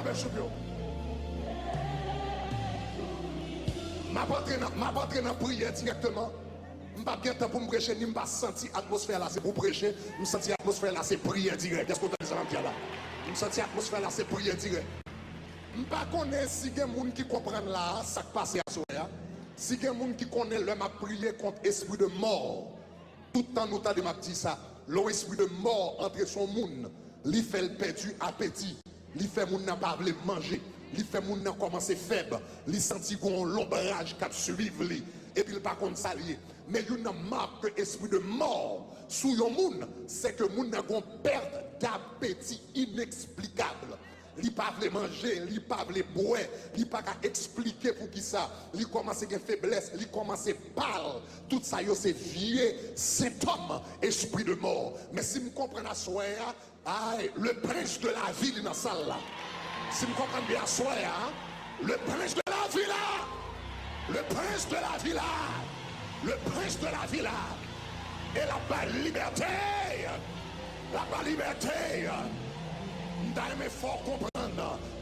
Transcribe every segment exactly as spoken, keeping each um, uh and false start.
Worship yo. M ap antre nan, m ap antre nan priyè dirèkteman. M p ap gen tan pou m preche, ni m pa santi atmosfè la se pou preche. M santi atmosfè la se priyè dirèk. Èske w tande sa m ap di a la? M santi atmosfè la se priyè dirèk. M pa konnen si gen moun ki konprann la a, sa k pase aswè a. Si gen moun ki konnen lè m ap priye kont espri de mò, tout tan nou tande m ap di sa, lè yon espri de mò antre sou yon moun, li fè l pèdi apeti, li fè moun nan pa vle manje, li fè moun nan kòmanse fèb, li santi gen yon lonbraj k ap swiv li, epi l pa konn sa l ye. Men youn nan mak ke espri de mò sou yon moun, se ke moun nan gen yon pèt dapeti ineksplikab. Li pa vle manje, li pa vle bwè, li pa ka eksplike poukisa. Li kòmanse gen feblès, li kòmanse pal. Tout sa yo se vye sentòm espri de mò. Men si m konprann aswè a, ay, le prince de la vie li nan sal la. Si m konprann byen aswè a, le prince de la vie la. Le prince de la vie la. Le prince de la vie la. E l ap bay libète. L ap bay libète. M ta renmen fè w konprann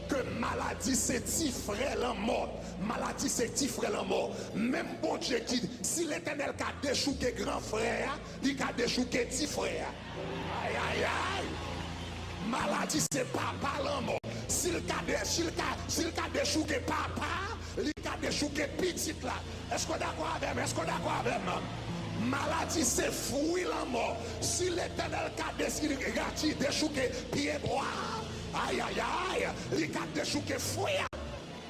ke maladi se ti frè lanmò. Maladi se ti frè lanmò. Menm Bondye ki, si Letènèl ka dechouke gran frè a, li ka dechouke ti frè a. Ayayay! Maladi se papa lanmò. Si l ka de-, si l ka, si l ka dechouke papa, li ka dechouke pitit la. Èske w dakò avè m? Èske w dakò avè m? Maladi se fwi lanmò. Si Letènèl ka desi-, rati-, dechouke pyebwa, ayayay, li ka dechouke fwi a.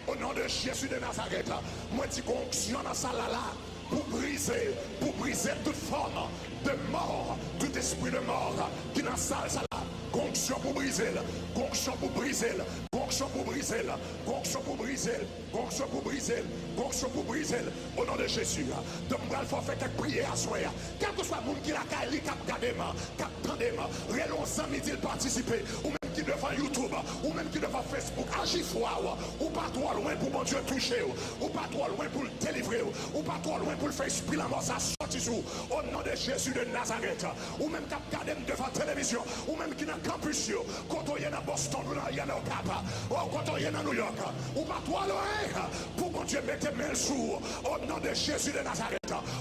O non de Jezi de Nazarèt, mwen di gon onksyon nan sal la la pou brize, pou brize tout fòm de mò, tout espri de mò ki nan sal sa la. Gon onksyon pou brize l, gon onksyon pou brize l, gon onksyon pou brize l, gon onksyon pou brize l, gon onksyon pou brize l, gon onksyon pou brize l. O non de Jezi. Donk, m pral fè w fè kèk priyè aswè a. Kèlkeswa moun ki lakay li k ap gade m, k ap tande m, rele yon zanmi, di l patisipe. Ou menm ki devan YouTube, ou menm ki devan Facebook, aji fwa w. Ou pa twò lwen pou Bondye touche w. Ou pa twò lwen pou l delivre w. Ou pa twò lwen pou l fè espri lanmò sa sòti sou ou. O non de Jezi de Nazarèt. Ou menm k ap gade m devan televizyon, ou menm ki nan kanpis yo, kote w ye nan Boston, ou nan, ye nan Okap, o, kote w ye nan New York, ou pa twò lwen pou Bondye mete men l sou ou. O non de Jezi de Nazarèt.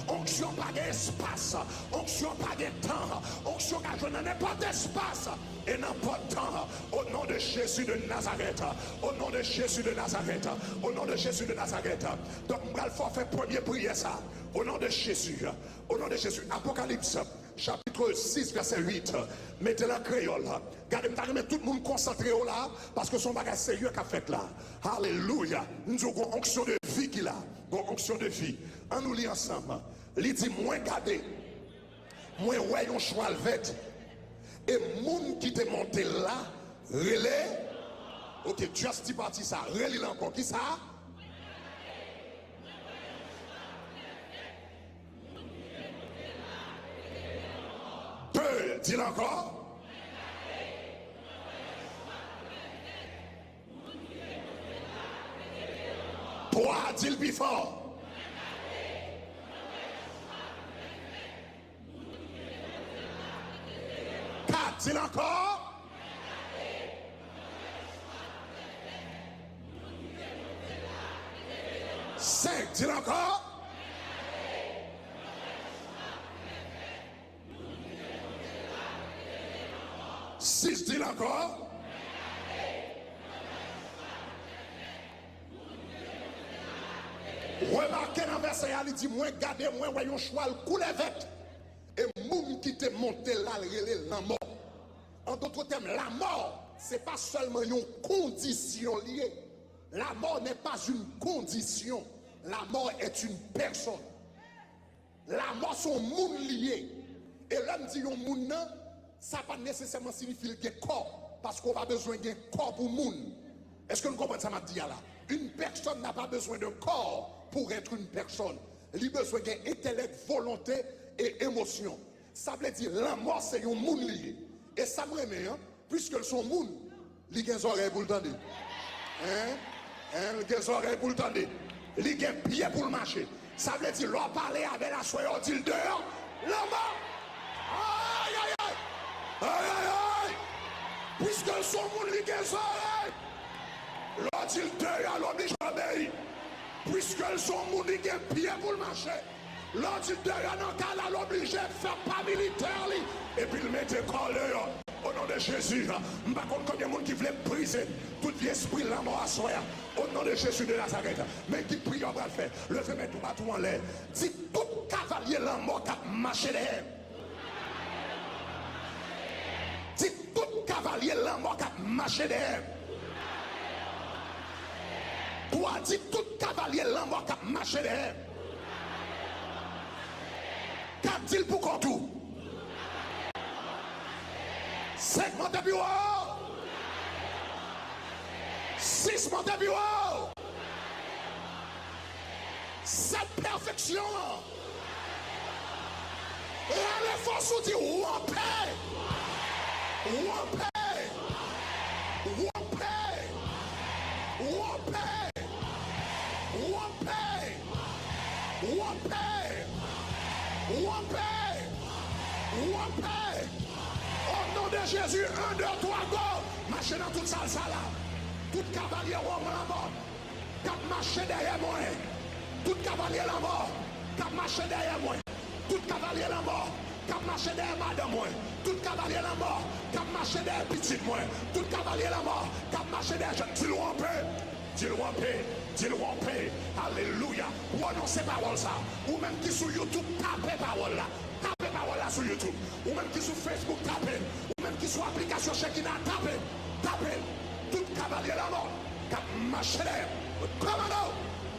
Onksyon pa gen espas, onksyon pa gen tan, onksyon ka jwenn nan nenpòt espas e nenpòt tan. O non de Jezi de Nazarèt. O non de Jezi de Nazarèt. O non de Jezi de Nazarèt. Donk, m pral fè w fè premye priyè sa. O non de Jezi. O non de Jezi. Apokalips, chapit sis, vèsè uit. Mete l an kreyòl. Gade, m ta renmen tout moun konsantre yo la, paske se yon bagay serye k ap fèt la. Alelouya. M di w, gon onksyon de vi ki la. Gon onksyon de vi. Ann nou li ansanm. Li di, mwen gade. Mwen wè yon chwal vèt. E moun ki te monte l la rele. Ok, just ti pati sa. Reli l ankò. Ki sa? De, di l ankò. Twa, di l pi fò. Kat, di l ankò. Senk, di l ankò. Sis, di l ankò. Remake nan vèsè a, li di, mwen gade, mwen wè yon chwal koulè vèt. E moun ki te monte l la, l rele Lanmò. En d'autres termes, la mort, c'est pas seulement yon kondisyon li ye. La mort n'est pas une condition. La mort est une personne. Lanmò se yon moun li ye. E lè m di yon moun nan, sa pa nesesèman siyifi l gen kò, paske w pa bezwen gen kò pou moun. Èske n konprann sa m ap di a la? Une personne n'a pas besoin de corps pour être une personne. Li bezwen gen entèlèk, volonte e emosyon. Sa vle di lanmò se yon moun li ye. E sa m renmen an, piske l se yon moun, li gen zòrèy pou l tande. Hein? Hein? Li gen zòrèy pou l tande. Li gen pye pou l mache. Sa vle di lè w pale avè l aswè a, w di l deyò, lanmò. Ay, ay, ay! Ay, ay, ay! Piske l se yon moun, li gen zòrèy. Lè w di l deyò, l oblije obeyi. Piske l se yon moun, li gen pye pou l mache. Lè w di l deyò nan kay la, l oblije fè pa militè li, epi l mete kò l deyò. O non de Jezi, m pa konn konbyen moun ki vle brize tout vye espri lanmò aswè a. O non de Jezi de Nazarèt, men ki priyè w pral fè. Leve men dwat ou anlè. Di, tout kavalye lanmò k ap mache dèyè m. Di, tout kavalye lanmò k ap mache dèyè m. Twa, di, tout kavalye lanmò k ap mache dèyè m. Kat, di l pou kont ou. Senk, monte pi wo. Sis, monte pi wo. Sèt, pèfeksyon an. Rale fòs ou, di, wonpe! Wonpe! Wonpe! Wonpe! Wonpe! Wonpe! Wonpe! O non de Jezi, en, de, twa, go! Mache nan tout sal sa la. Tout kavalye wonm lanmò k ap mache dèyè mwen. Tout kavalye lanmò k ap mache dèyè mwen. Tout kavalye lanmò k ap mache dèyè madanm mwen. Tout kavalye lanmò k ap mache dèyè pitit mwen. Tout kavalye lanmò k ap mache dèyè jèn. Di l wonpe. Di l wonpe. Di l wonpe. Alelouya. Pwononse pawòl sa. Ou menm ki sou YouTube, tape pawòl la. Tape pawòl la sou YouTube. Ou menm ki sou Facebook, tape l. Ou menm ki sou aplikasyon Shekinah, tape l. Tape l. Tout kavalye lanmò k ap mache dèyè m, mwen kòmande w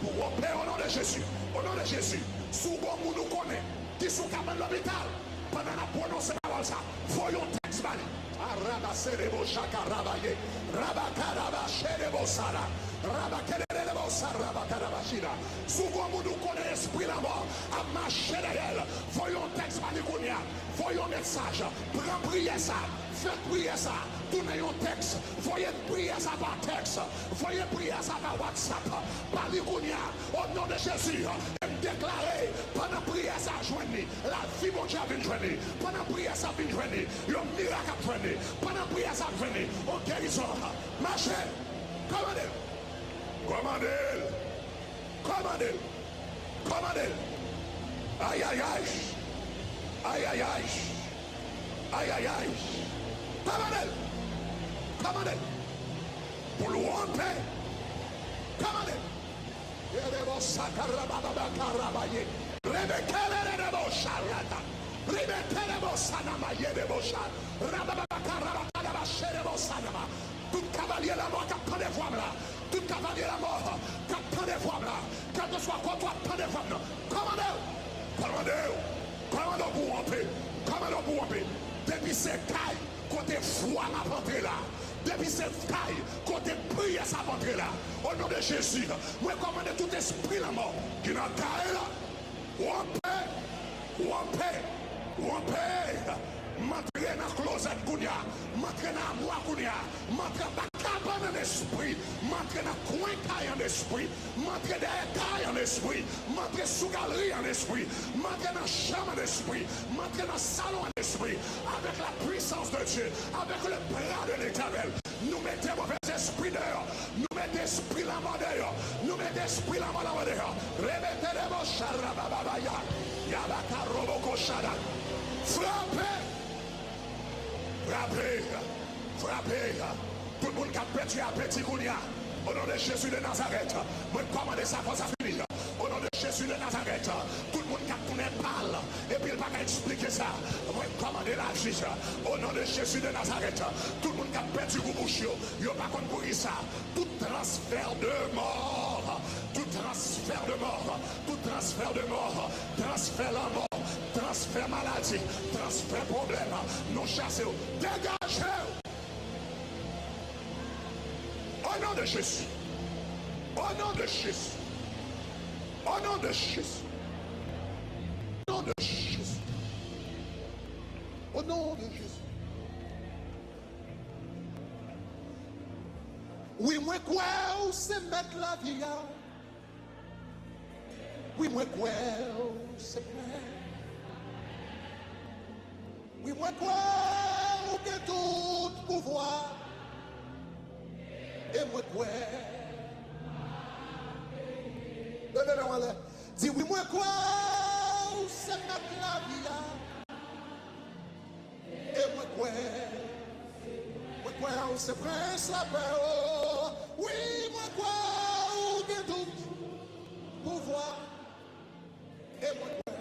pou w wonpe o non de Jezi. O non de Jezi, si w gon moun ou konnen ki sou kabann lopital, pandan n ap pwononse pawòl sa, voye yon tèks ba li. Arabaserebo shakarabaye, rabakarabasherebosara, rabakererebosa, rabakarabashira. Si w gon moun ou konnen espri lanmò ap mache dèyè l, voye yon tèks ba li kounye a. Voye yon mesaj. Pran priyè sa. Fè priyè sa tounen yon tèks. Voye priyè sa pa tèks. Voye priyè sa pa WhatsApp. Ba li kounye a. O non de Jezi, m deklare, pandan priyè sa ap jwenn li, lavi Bondye ap vin jwenn li. Pandan priyè sa ap vin jwenn li, yon mirak ap jwenn li. Pandan priyè sa ap jwenn li, yon gerizon. Mache! Kòmande l! Kòmande l! Kòmande l! Kòmande l! Ayayay! Ayayay! Ayayay! Kòmande l! Kòmande l! Pou l wonpe! Kòmande l! Yerebo sakarababakarabaye. Rebekelelebo sharata. Rebekelebo sanama yedebo sha. Rababakarabakalaba sherebo sanama. Tout kavalye lanmò k ap tande vwa m la, tout kavalye lanmò k ap tande vwa m la, kèlkeswa kote w ap tande vwa m nan, kòmande w, kòmande w, kòmande w pou w wonpe, kòmande w pou w wonpe. Depi se kay kote vwa m ap antre la, depi se kay kote priyè sa ap antre la, o non de Jezi, mwen kòmande tout espri lanmò ki nan kay la, wonpe, wonpe, wonpe. M antre nan klozèt kounye a. M antre nan amwa kounye a. M antre anba kabann an espri. M antre nan kwen kay an espri. M antre dèyè kay an espri. M antre sou galri an espri. M antre nan chanm an espri. M antre nan salon an espri. Avec la puissance de Dieu, avec le bras de l'Éternel. Nou mete movèzespri deyò. Nou mete espri lanmò deyò. Nou mete espri lanmò, lanmò deyò. Rebete debo sharabababaya. Yabaka roboko shada. Frape! Frape! Frape! Tout moun k ap pèdi apeti kounye a, o non de Jezi de Nazarèt, mwen kòmande sa fò sa fini. O non de Jezi de Nazarèt, tout moun k ap tounen pal, epi l pa ka eksplike sa, mwen kòmande lavi. O non de Jezi de Nazarèt, tout moun k ap pèdi gou bouch yo, yo pa konn poukisa. Tout transfè de mò, tout transfè de mò, tout transfè de mò, transfè lanmò, transfè maladi, transfè pwoblèm, nou chase w, degaje w. O non de Jezi. O non de Jezi. O non de Jezi. O non de Jezi. O non de Jezi. Wi, mwen kwè ou se mèt lavi a. Wi, mwen kwè ou se mèt. Wi, mwen kwè ou gen tout pouvwa. E mwen kwè Leve men w anlè. Di, wi, mwen kwè ou se mèt lavi a. E mwen kwè, mwen kwè ou se prens lapè o. Wi, mwen kwè ou gen tout pouvwa. E mwen kwè.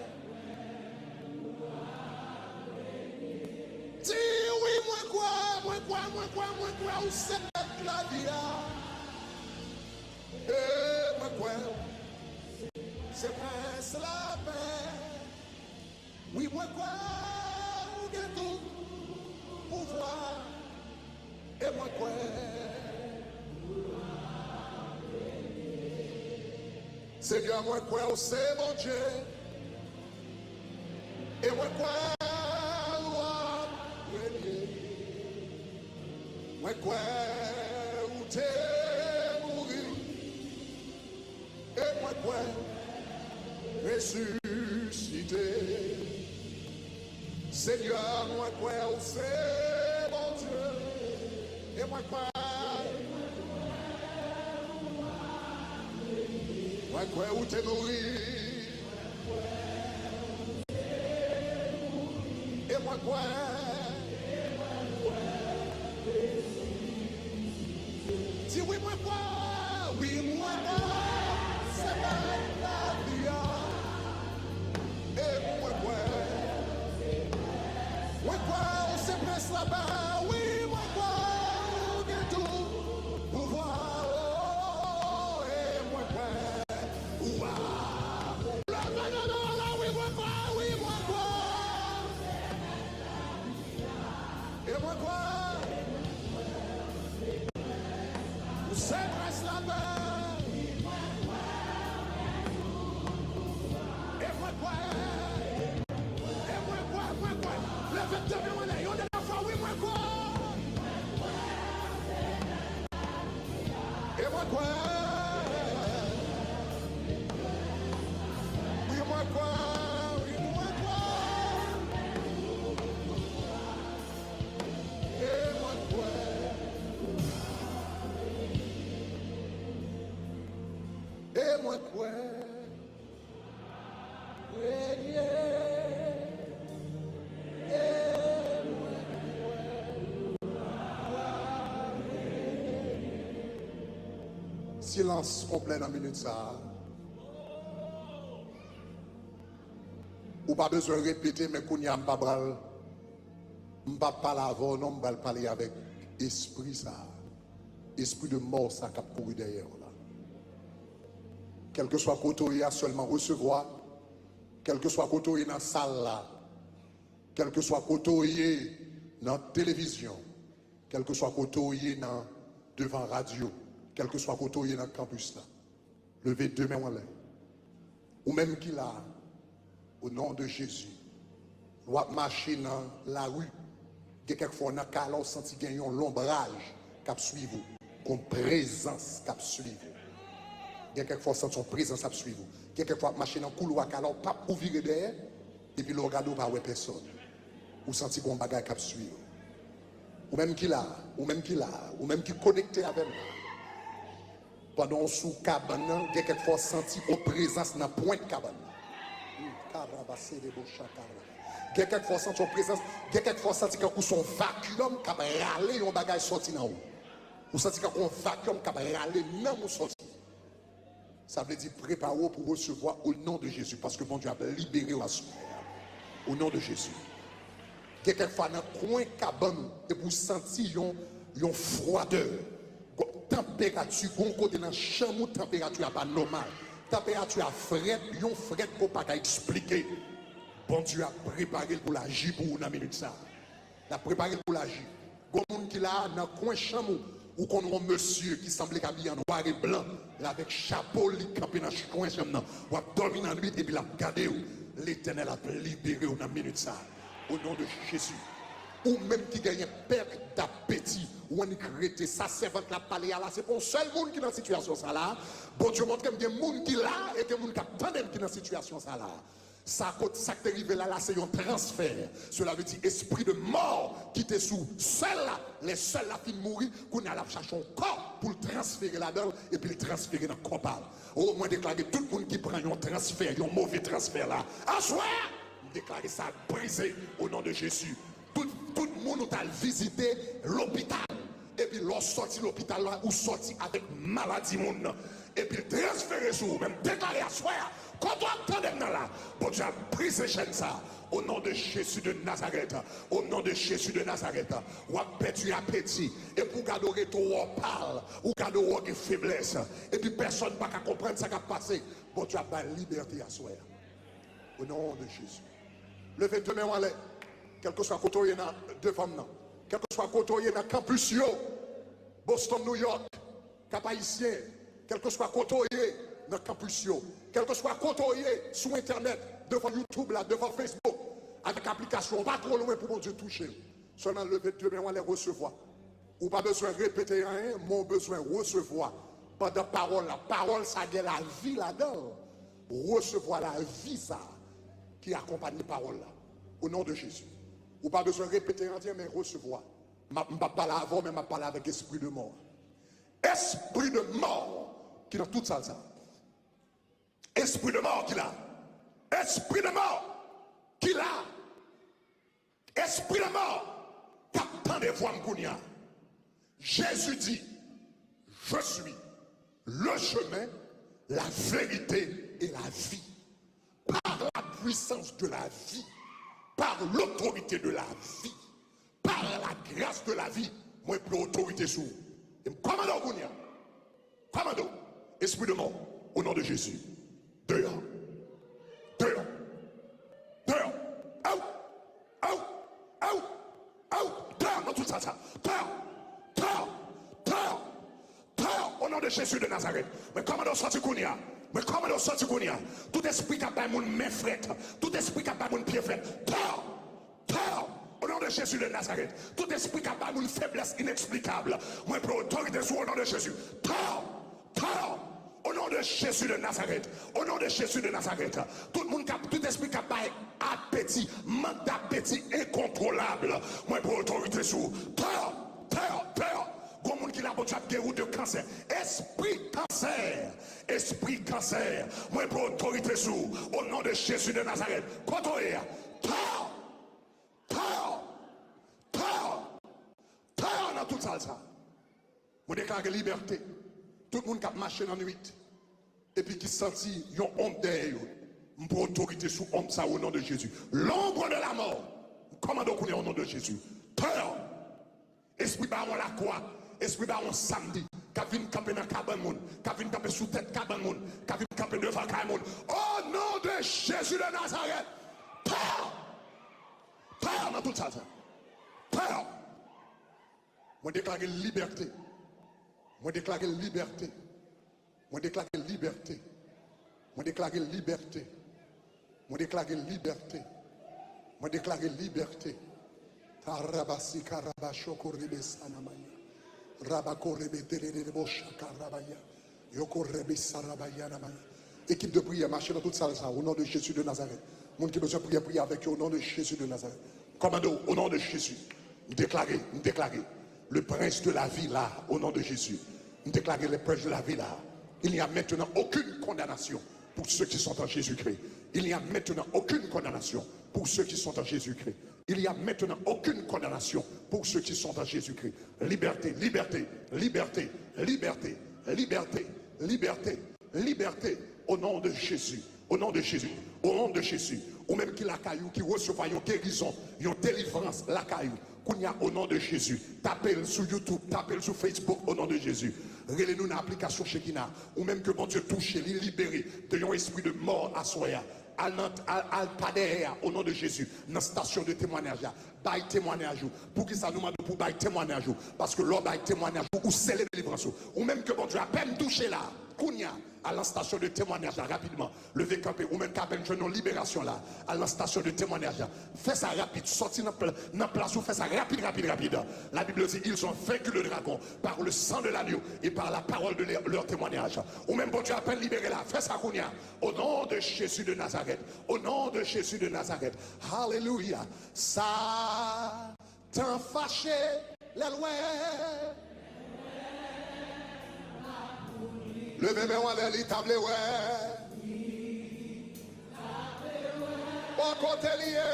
Di, wi, mwen kwè, mwen kwè, mwen kwè, mwen kwè ou se mèt lavi a. E mwen kwè ou se prens lapè. Wi, mwen kwè ou gen tout pouvwa. E mwen kwè. Senyè, mwen kwè ou se Bondye. E mwen kwè ou ap renye. Mwen kwè ou te mouri. E mwen kwè ou resisite. Senyè, mwen kwè ou se Bondye. E mwen kwè. Mwen kwè ou te mouri. E mwen kwè. Di, wi, mwen kwè. Wi, mwen kwè. Se pa lavi a. E mwen kwè. Mwen kwè ou se prens lapè. Wi, mwen kwè ou gen tout pouvwa. E mwen kwè. Ou a. Leve men w anlè, wi, mwen kwè, wi, mwen kwè. E mwen kwè. Ou se prens lapè. E mwen kwè. E mwen kwè, mwen kwè. Leve de men w anlè, yon dènye fwa, wi, mwen kwè. E mwen kwè. Wi, mwen kwè. Wi, mwen kwè. E mwen kwè. E mwen kwè. Renye. E mwen kwè. Silans konplè nan minit sa a. Ou pa bezwen repete, men kounye a m pa pral, m p ap pale avè w non, m pral pale avèk espri sa a. Espri de mò sa k ap kouri dèyè w la. Kèlkeswa kote w ye a, sèlman resevwa. Kèlkeswa kote w ye nan sal la. Kèlkeswa kote w ye nan televizyon. Kèlkeswa kote w ye nan, devan radyo. Kèlkeswa kote w ye nan kanpis la. Leve de men w anlè. Ou menm ki la, o non de Jezi, lè w ap mache nan lari, gen kèk fwa nan kay la, w santi gen yon lonbraj k ap swiv ou, gon prezans k ap swiv ou. Gen kèk fwa w santi yon prezans ap swiv ou. Gen kèk fwa w ap mache nan koulwa kay la, w p ap, ou vire dèyè, epi lè w gade, w pa wè pèsòn. Ou santi gon bagay k ap swiv ou. Ou menm ki la, ou menm ki la, ou menm ki konekte avè m la. Pandan w sou kabann nan, gen kèk fwa w santi yon prezans nan pwent kabann nan. Hmm, karabase de bocha karaba. Gen kèk fwa w santi yon prezans, gen kèk fwa w santi kankou se yon vakyòm k ap rale yon bagay sòti nan ou. Ou santi kankou yon vakyòm k ap rale nanm ou sòti. Sa vle di prepare w pou resevwa o non de Jezi, paske Bondye ap libere w aswè a. O non de Jezi. Gen kèk fwa nan kwen kabann ou, epi w santi yon, yon fwadè. Gon tanperati, gon kote nan chanm ou, tanperati a pa nòmal. Tanperati a frèt, yon frèt ke w pa ka eksplike. Bondye ap prepare l pou l aji pou ou nan minit sa a. L ap prepare l pou l aji. Gon moun ki la a, nan kwen chanm ou, ou konn yon mesye ki sanble k abiye an nwa e blan, l avèk chapo l, li kanpe nan kwen chanm nan. W ap dòmi nan nwit epi l ap gade w. Letènèl ap libere w nan minit sa a. O non de Jezi. Ou menm ki genyen pèt dapeti, ou annik rete. Sa sèvant la ap pale a la, se pa yon sèl moun ki nan sitiyasyon sa la. Bondye montre m gen moun ki la e gen moun k ap tande m ki nan sitiyasyon sa la. Sa kot, sa k te rive la, la se yon transfè. Cela veut dire espri de mò ki te sou sè l la, lè sè l la fin mouri, kounye a l ap chache yon kò pou l transfere ladan l, epi l transfere nan kò pa l. O, mwen deklare tout moun ki pran yon transfè, yon move transfè la, aswè a, m deklare sa brize o non de Jezi. Tout, tout moun ou t al vizite lopital, epi lè w sòti lopital la, ou sòti avèk maladi moun nan, epi l transfere sou ou. Men m deklare aswè a, kote w ap tande m nan la, Bondye ap brize chèn sa a. O non de Jezi de Nazarèt, o non de Jezi de Nazarèt, w ap pèdi apeti, epi w gade w rete w wè w pal, ou gade w wè w gen feblès, epi pèsonn pa ka konprann sa k ap pase. Bondye ap bay libète aswè a. O non de Jezi. Leve de men w anlè. Kèlkeswa kote w ye nan devan m nan. Kèlkeswa kote w ye nan kanpis yo. Boston, New York. Cap Haïtien. Kèlkeswa kote w ye nan kanpis yo. Kèlkeswa kote w ye sou entènèt, devan YouTube la, devan Facebook, avèk aplikasyon, w pa twò lwen pou Bondye touche w. Sèlman leve de men w anlè, resevwa. Ou pa bezwen repete anyen, men w bezwen resevwa. Pandan pawòl la, pawòl sa gen lavi ladan l. Resevwa lavi sa ki akonpanye pawòl la. O non de Jezi. Ou pa bezwen repete anyen, men resevwa. M ap, m p ap pale avè w, men m ap pale avèk espri de mò. Espri de mò ki nan tout sal sa. Espri de mò ki la. Espri de mò ki la. Espri de mò k ap tande vwa m kounye a. Jezi di, Je suis le chemin, la vérité et la vie. Par la puissance de la vie, par l'autorité de la vie, par la grâce de la vie, mwen pran otorite sou ou. E m kòmande w kounye a. Kòmande w. Espri de mò, o non de Jezi. Deyò. Deyò. Deyò. Out. Out. Out. Out. Deyò nan tout sal sa. Deyò. Deyò. Deyò. Deyò. O non de Jezi de Nazarèt. Mwen kòmande w sòti kounye a. Mwen kòmande w sòti kounye a. Tout espri k ap bay moun men frèt. Tout espri k ap bay moun pye frèt. Deyò. Deyò. O non de Jezi de Nazarèt. Tout espri k ap bay moun feblès ineksplikab, mwen pran otorite sou ou o non de Jezi. Deyò. Deyò. O non de Jezi de Nazarèt. O non de Jezi de Nazarèt. Tout moun k ap, tout espri k ap bay apeti, mank dapeti enkontwolab, mwen pran otorite sou ou. Deyò. Deyò. Deyò. Gon moun ki la, Bondye ap geri w de kansè. Espri kansè. Espri kansè. Mwen pran otorite sou ou. O non de Jezi de Nazarèt. Kote w ye a? Deyò. Deyò! Deyò! Deyò nan tout sal sa. Mwen deklare libète. Tout moun k ap mache nan nwit epi ki santi yon onm dèyè yo, m pran otorite sou onm sa o non de Jezi. L'ombre de la mort, m kòmande w kounye a o non de Jezi. Deyò! Espri bawon lakwa, espri bawon samdi, k ap vin kanpe nan kabann moun, k ap vin kanpe sou tèt kabann moun, k ap vin kanpe devan kay moun. O non de Jezi de Nazarèt! Deyò! Deyò nan tout sal sa. Deyò! Mwen deklare libète. Mwen deklare libète. Mwen deklare libète. Mwen deklare libète. Mwen deklare libète. Mwen deklare libète. Tarabasi karabashoko rebe sanamaya. Rabako rebe tererebo shaka rabaya. Yoko rebe sarabaya namaya. Ekip de priyè, mache nan tout sal sa, o non de Jezi de Nazarèt. Moun ki bezwen priyè, priye avèk yo, o non de Jezi de Nazarèt. Kòmande w, o non de Jezi. M deklare, m deklare. Le prince de la vie là, au nom de Jésus. M deklare le prince de la vie là. Il n'y a maintenant aucune condamnation pour ceux qui sont en Jésus-Christ. Il n'y a maintenant aucune condamnation pour ceux qui sont en Jésus-Christ. Il n'y a maintenant aucune condamnation pour ceux qui sont en Jésus-Christ. Liberté, liberté, liberté, liberté, liberté, liberté, liberté, au nom de Jésus. O non de Jezi. O non de Jezi. Ou menm ki lakay ou, ki resevwa yon gerizon, yon delivrans lakay ou. Kounye a, o non de Jezi. Tape l sou YouTube, tape l sou Facebook, o non de Jezi. Rele nou nan aplikasyon Shekinah. Ou menm ke Bondye touche, li libere de yon espri de mò aswè a. Al nan, al, al pa dèyè a, o non de Jezi. Nan stasyon de temwanyaj la. Bay temwanyaj ou. Poukisa nou mande w pou w bay temwanyaj ou? Paske lè w bay temwanyaj ou, ou sele delivrans ou. Ou menm ke Bondye apèn touche la, kounye a, Al nan stasyon de temwanyaj la rapidman. Leve kanpe, ou menm k apèn jwenn yon liberasyon la. Al nan stasyon de temwanyaj la. Fè sa rapid, sòti nan pla-, nan plas ou, fè sa rapid, rapid, rapid. La Bible dit, ils ont vaincu le dragon par le sang de l'agneau et par la parole de leur, leur témoignage. Ou menm Bondye apèn libere la, fè sa kounye a. Au nom de Jésus de Nazareth. Au nom de Jésus de Nazareth. Hallelujah. Satan fache, lè l wè. Leve men w anlè, li ta vle wè. Bò kote l ye.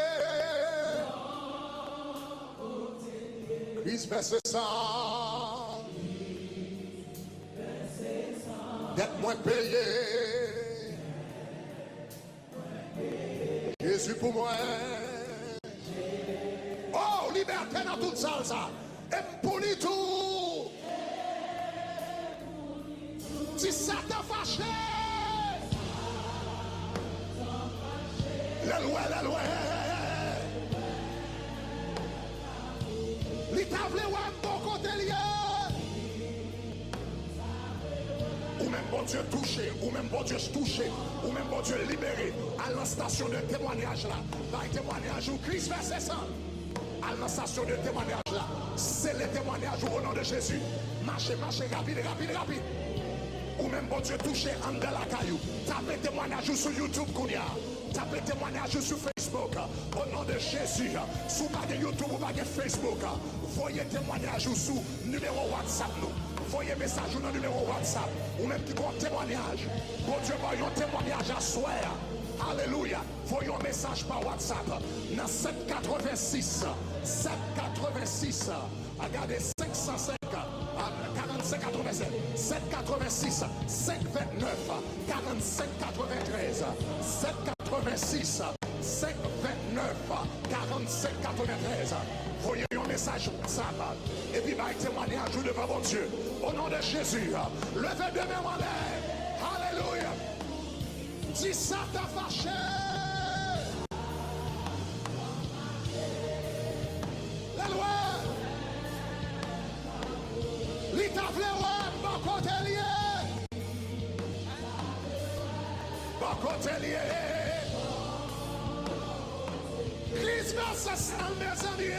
Kris vèse san. Dèt mwen peye. Jezi pou mwen. Oh, libète nan tout sal sa. E m pou li tou. Di Satan fache. Lè l wè, lè l wè. Li ta vle wè m bò kote l ye. Ou menm Bondye touche, ou menm Bondye touche, ou menm Bondye libere. Al nan stasyon de temwanyaj la. Bay temwanyaj ou, Kris vèse san. Al nan stasyon de temwanyaj la. Sele temwanyaj ou o non de Jezi. Mache, mache, rapid, rapid, rapid. Ou menm Bondye touche anndan lakay ou. Tape temwanyaj ou sou YouTube kounye a. Tape temwanyaj ou sou Facebook. O non de Jezi. Si w pa gen YouTube, ou pa gen Facebook, voye temwanyaj ou sou nimewo WhatsApp nou. Voye mesaj ou nan nimewo WhatsApp. Ou menm ki gen yon temwanyaj. Bondye ba w yon temwanyaj aswè a. Alelouya. Voye yon mesaj pa WhatsApp nan sèt katrevensis, sèt katrevensis, a gade, senk san senk, a, karannsenk katrevennsèt, sèt katrevensis, senk vennèf, karannsenk katreventrèz, sèt katrevensis, senk vennèf, karannsenk katreventrèz. Voye yon mesaj WhatsApp, epi bay temwanyaj ou devan Bondye. O non de Jezi, leve de men w anlè. Alelouya. Di Satan fache. Lè l wè. Li ta vle wè m bò kote l ye. Bò kote l ye. Kris vèse san, mezanmi.